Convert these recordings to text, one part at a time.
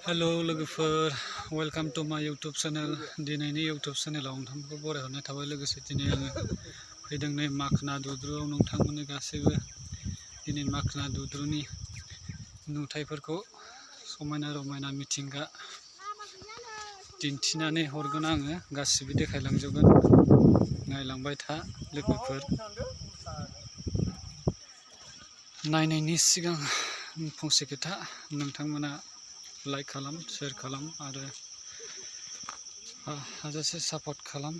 hello लोगोफोर welcome to माय YouTube channel दिनैनि यूट्यूब चैनलाव नोंथांमोनखौ बरायहरनाय थाबाय लोगोसे दिनै आङो फैदों नै माखना दुद्रुआव नोंथांमोननो गासैबो दिनै माखना दुद्रुनि नुथायफोरखौ समायना रमायना मिथिंगा दिन्थिनानै हरगोन आङो गासिबो देखायलांजोबगोन नायलांबाय था लोगोफोर नायनायनि सिगां फंसे खोथा नोंथांमोना लाइक खालाम शेयर खालाम आरो हाजासे सापर्ट खालाम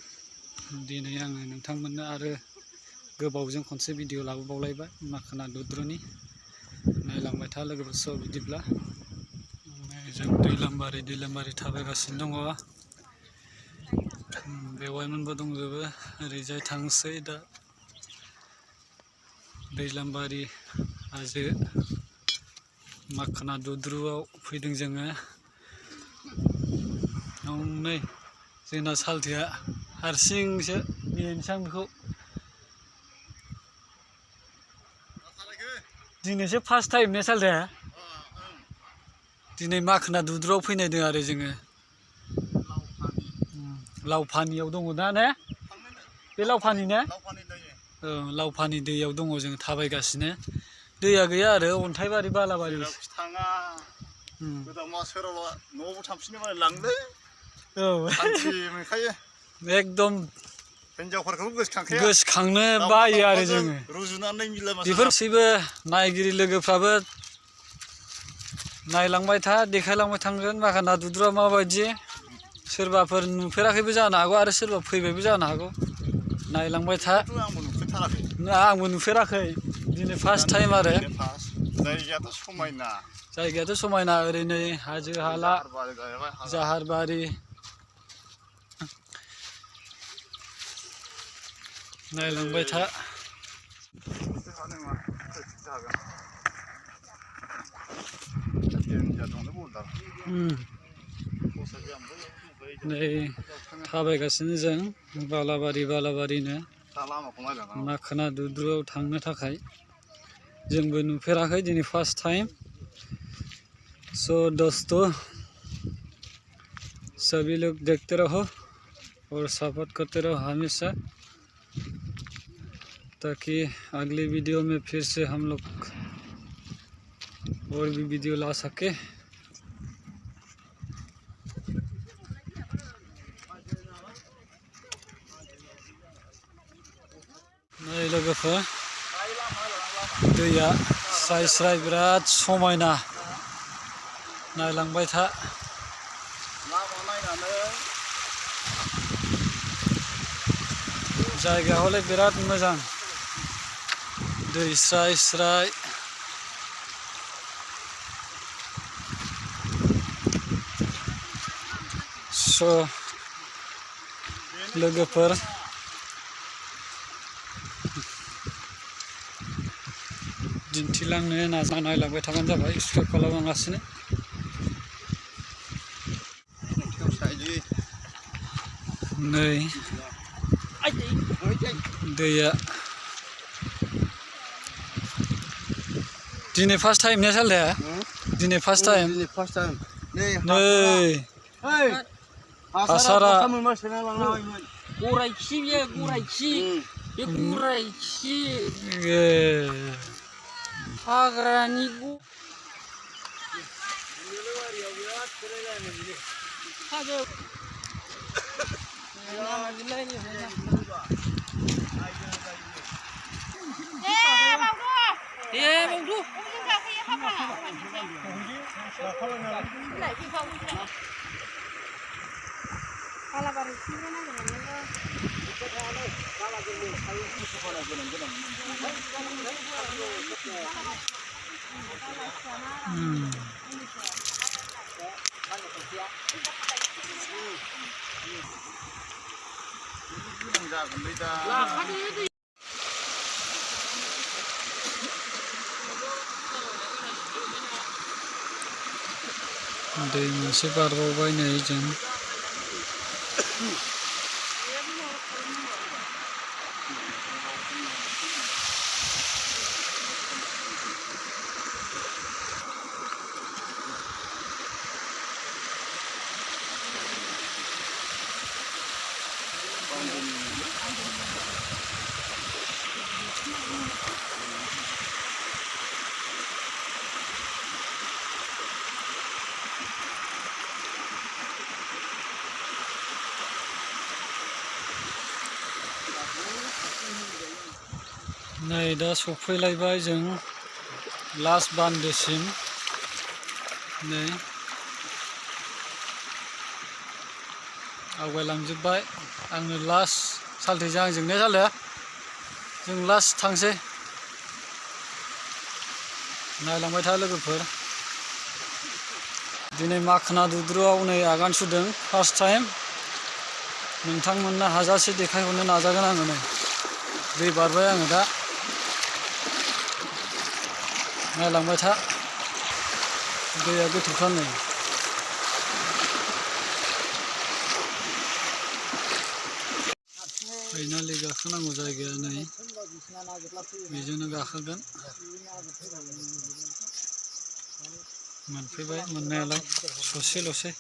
दिनै आङो नोंथांमोननो आरो गोबावजों खनसे भिडिअ लाबोबावलायबाय माखना दुद्रुनि नायलांबाय था लोगोफोर स' बिदिब्ला जों दैलामबारि थाबायगासिनो दङ बेवाइमोनबो दंजोबो ओरैजाय थांसै दा दैलामबारि हाजो माखना दुद्रुआव फैदों जोङो नै जोंना सालथेया हारसिंसो नेनोसै आं बेखौ दिनैसो फार्स्ट टाइम ने सालथेया दिनै माखना दुद्रुआव फैनायदों आरो जोङो लावफानियाव दङ दा ने बे लावफानि ने लावफानि दैयाव दङ जों थाबायगासिनो दैया गैया आरो अन्थाइबारि बालाबारि थाङा गोदामा सोराव न'आवबो थांफिनो मालाय लांदो औ सानथि मोनखायो एकदम हिनजावफोरखौ गोसोखांखाया गोसोखांनो बायो आरो जोङो रुजुनानै मिलायमा बेफोर गासैबो नायगिरि लोगोफ्राबो नायलांबाय था देखायलांबाय थांगोन माखना दुद्रुआ माबायदि सोरबाफोर नुफेराखैबो जानो हागौ आरो सोरबा फैबायबो जानो हागौ नायलांबाय था आंबो नुफेराखै दिनै फार्स्ट टाइम आरो जायगायाथ' समायना ओरै नै हाजो हाला जाहारबारि नायलांबाय था नै थाबायगासिनो जों बालाबारिनो माखना दुद्रुआव थांनो थाखाय जोंबो नुफेराखै दिनै फार्स्ट टाइम सो दोस्तों सभी लोग देखते रहो और सपोर्ट करते रहो हमेशा ताकि अगली वीडियो में फिर से हम लोग और भी वीडियो ला सके नै लोगोफोर दैया स्राय बिराद समायना नायलांबाय था जायगाया हले बिराद मोजां दै स्राय स' लोगोफोर दिन्थिलांनो नायलांबाय थाबानो जाबाय एक्सप्लर खालामलांगासिनो नै दैया दिनै फार्स्ट टाइम ने सालथेया दिनै फार्स्ट टाइम नै हासारा गरायखि बे गरायखि हाग्रानि दै मोनसे बारबावबाय नै जों नै दा सफैलायबाय जों लास्ट बान्दोसिम नै आवगायलांजोब्बाय आंनो लास्ट सालथेजों आंजोंनो साले जों लास्ट थांसै नायलांबाय था लोगोफोर दिनै माखना दुद्रुआव नै आगान सुरदों फार्स्ट टाइम नोंथांमोननो हाजासे देखायहरनो नाजागोन आङो नै दै बारबाय आङो दा नायलांबाय था दैया गोथौथार नै फाइनालि गाखोनांगौ जायगाया नै बेजोंनो गाखोगोन मोनफैबाय मोननायालाय ससेल'सै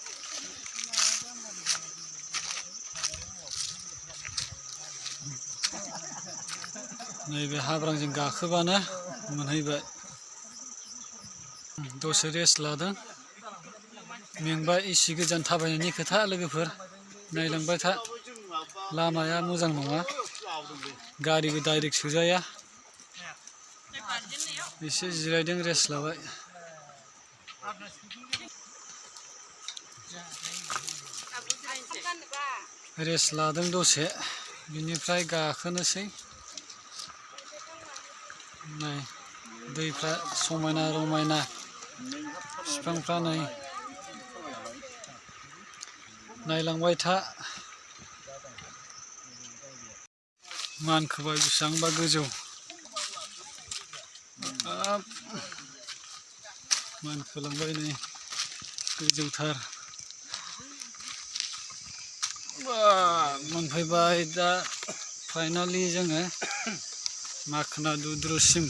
नैबे हाब्रांजों गाखोबानो मोनहैबाय दसे रेस्ट लादों मेंबाय इसे गोजान थाबायनायनि खोथा लोगोफोर नायलांबाय था लामाया मोजां नङा गारिबो डाइरेक्ट सोजाया एसे जिरायदों रेस्ट लाबाय रेस्ट लादों दसे बिनिफ्राय गाखोनोसै नै दैफ्रा समायना रमायना बिफांफ्रा नै नायलांबाय था मानखोबाय बेसेबांबा गोजौ मानखोलांबाय नै गोजौथार मोनफैबाय दा फाइनालि जोङो माखना दुद्रुसिम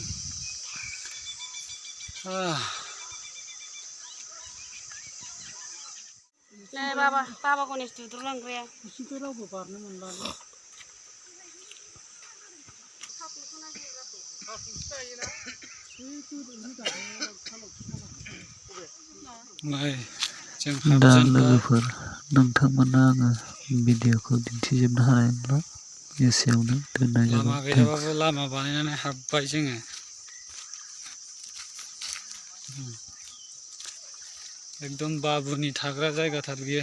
नै बाबा गणेश दुद्रु लांग्राया एसेबो रावबो बारनो मोनला नै जों दा लोगोफोर नोंथांमोननो आङो भिडिअखौ दिन्थिजोबनो हानाय नंला एसेयावनो दोननाय लामा जाबाय गैयाबाबो लामा बानायनानै हाबबाय जोङो एकदम बाबुनि थाग्रा जायगाथार बियो